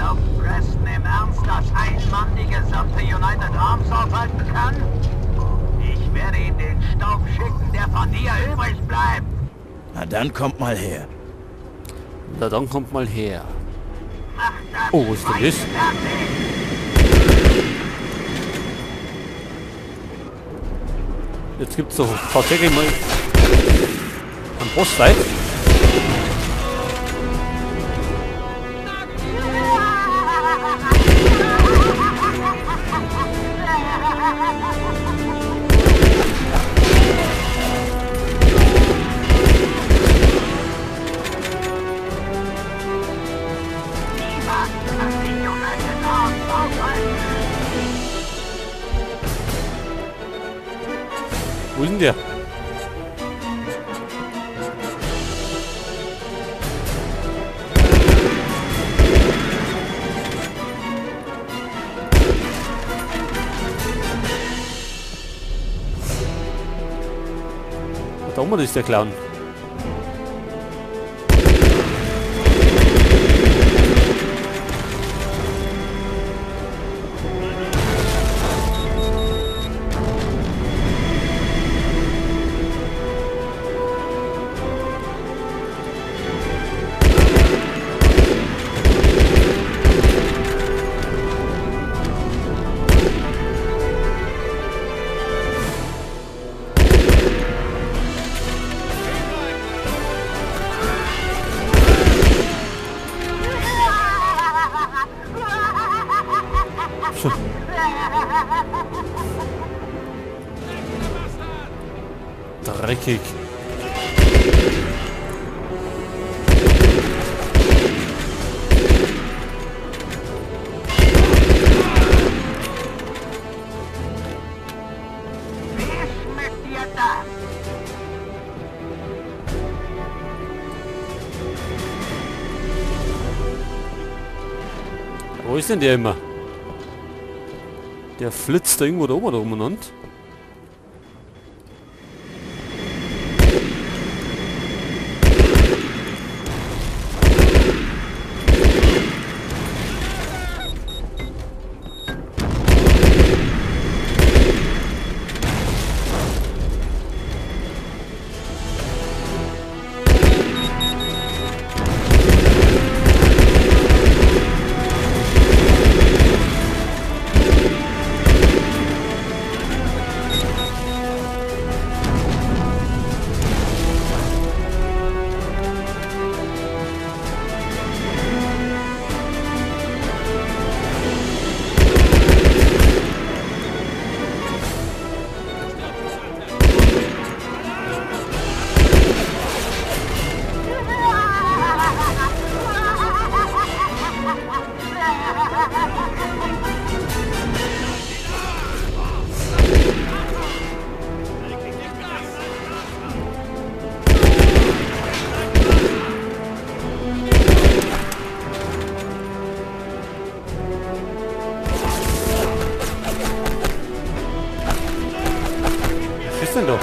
Glaubt Preston im Ernst, dass ein Mann die gesamte United Arms aufhalten kann? Ich werde ihm den Staub schicken, der von dir übrig bleibt. Na dann kommt mal her. Na dann kommt mal her. Mach das. Oh, was ist denn das? Jetzt gibt's doch tatsächlich mal einen Bossfight. Wo ist denn der? Da oben ist der Clown. Dreckig. Wie schmeckt dir das? Wo ist denn der immer? Der flitzt da irgendwo da oben rumeinander. Was ist denn da?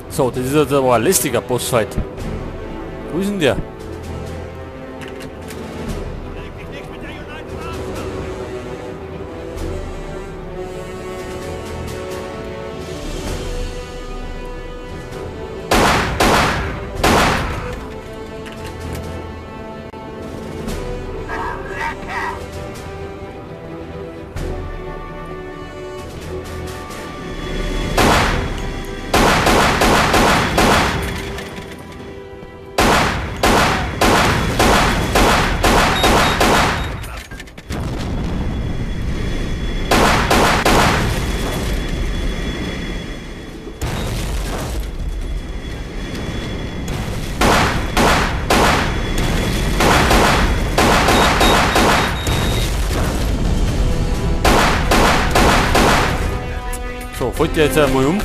So, das ist jetzt aber ein lästiger Bossfight. Wo ist denn der? So, wollt ihr jetzt einmal um?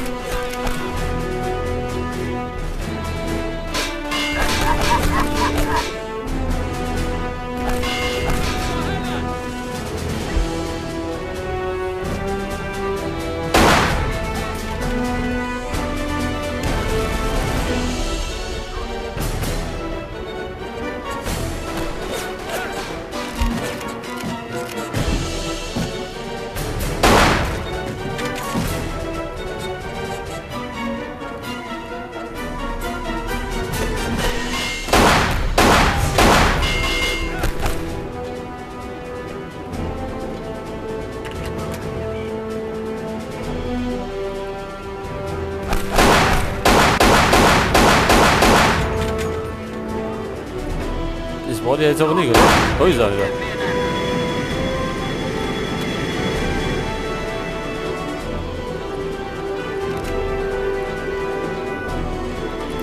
war der jetzt aber nicht, oder? Da ist er wieder.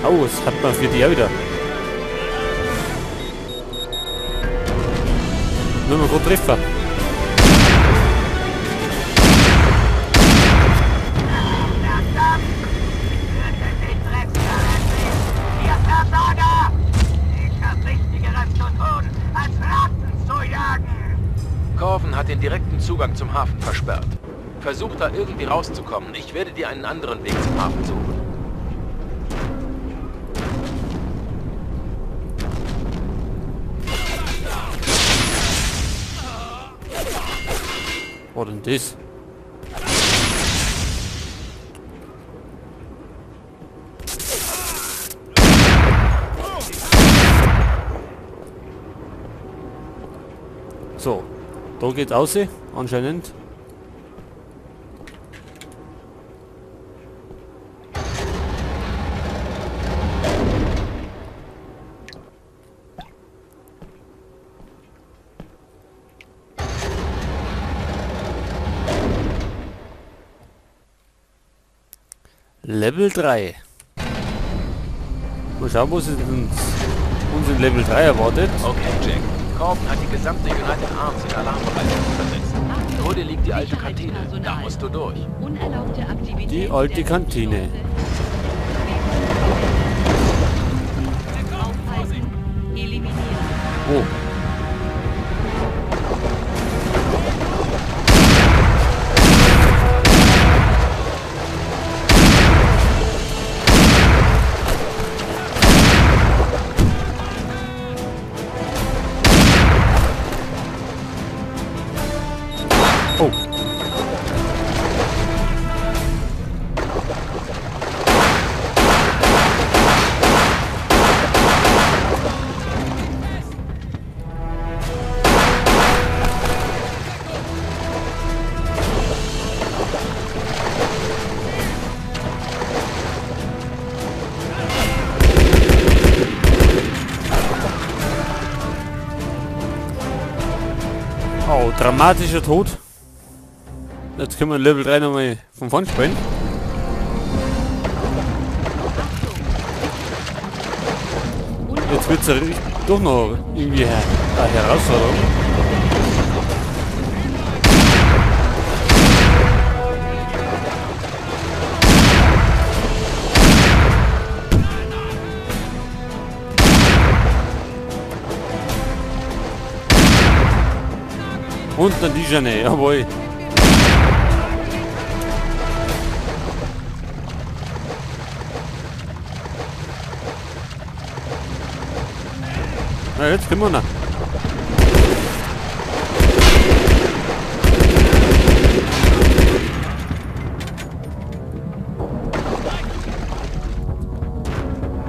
Oh, es hat man für die auch wieder. Nur mal gut treffen. Korven hat den direkten Zugang zum Hafen versperrt. Versuch da irgendwie rauszukommen. Ich werde dir einen anderen Weg zum Hafen suchen. Was denn das? So, da geht's aus, anscheinend. Level 3. Mal schauen, was uns in Level 3 erwartet. Okay, Jack. Korven hat die gesamte United Arms in Alarmbereitschaft versetzt. Vor dir liegt die alte Kantine. Da musst du durch. Die alte Kantine. Oh. Oh. Oh, dramatischer Tod. Jetzt können wir Level 3 nochmal von vorn spielen. Jetzt wird's ja doch noch irgendwie eine Herausforderung. Und dann die Jeanne, jawohl. Na, jetzt können wir noch.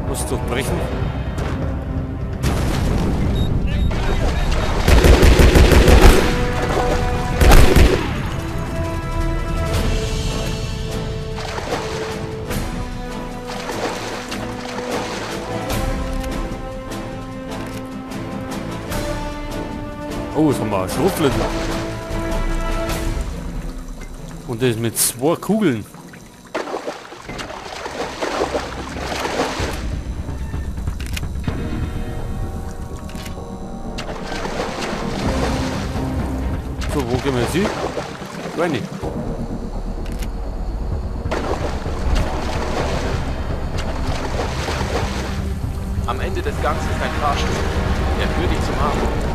Muss durchbrechen. Oh, jetzt haben wir Schrotflinten. Und das mit 2 Kugeln. So, wo gehen wir jetzt hin? Rein. Am Ende des Gangs ist ein Fahrstuhl. Er führt dich zum Hafen.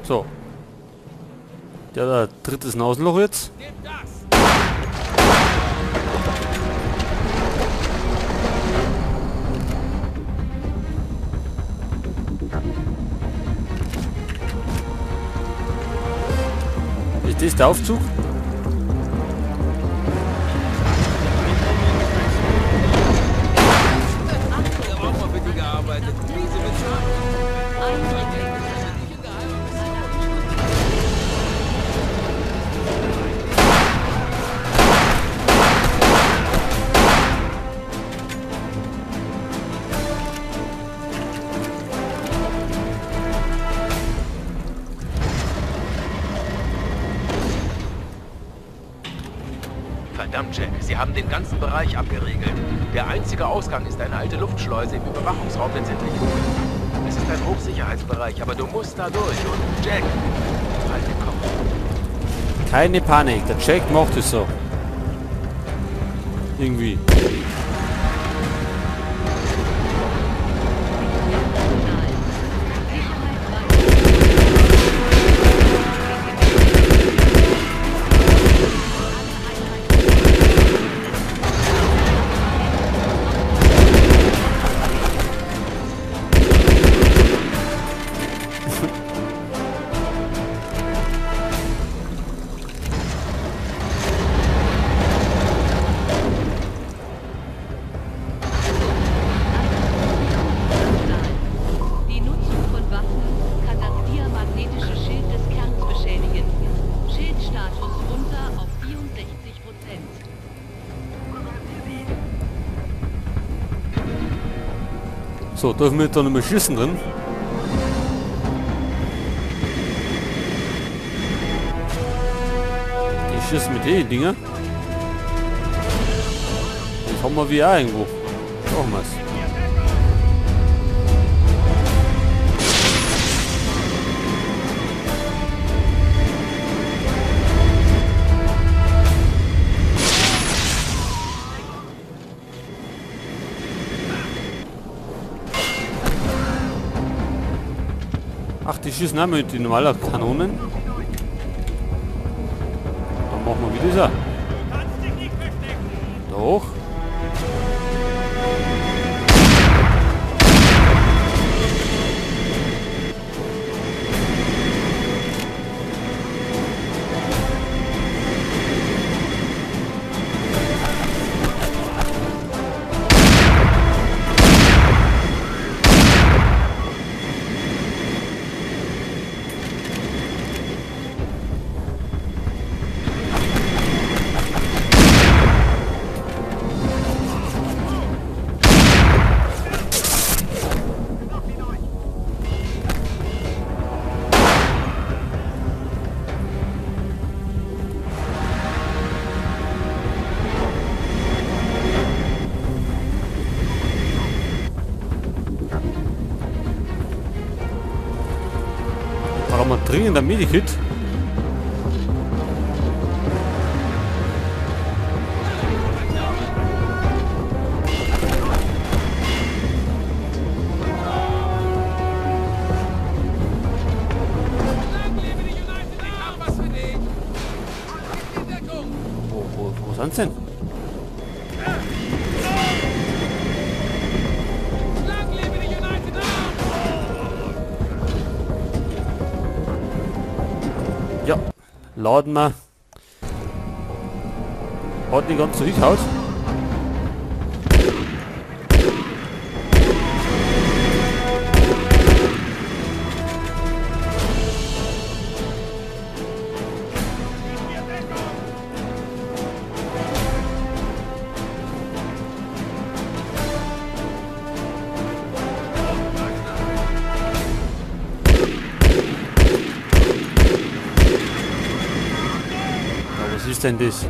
So. Der hat ein drittes Nasenloch jetzt. der Aufzug? Verdammt, Jack, sie haben den ganzen Bereich abgeriegelt. Der einzige Ausgang ist eine alte Luftschleuse im Überwachungsraum der Zentrifuge. Es ist ein Hochsicherheitsbereich, aber du musst da durch. Und Jack, halt den Kopf. Keine Panik, der Jack macht es so. Irgendwie. So, dürfen wir da noch mal schießen drin? Die schießen mit den Dinger. Das haben wir wie auch irgendwo. Brauchen wir's. Ach, die schießen auch mit den normalen Kanonen. Dann machen wir wieder so. Doch. Brauchen wir dringend ein Medikit. Wo sind sie denn? Ja, laden wir. Hat nicht ganz so hingehauen. Was ist denn das?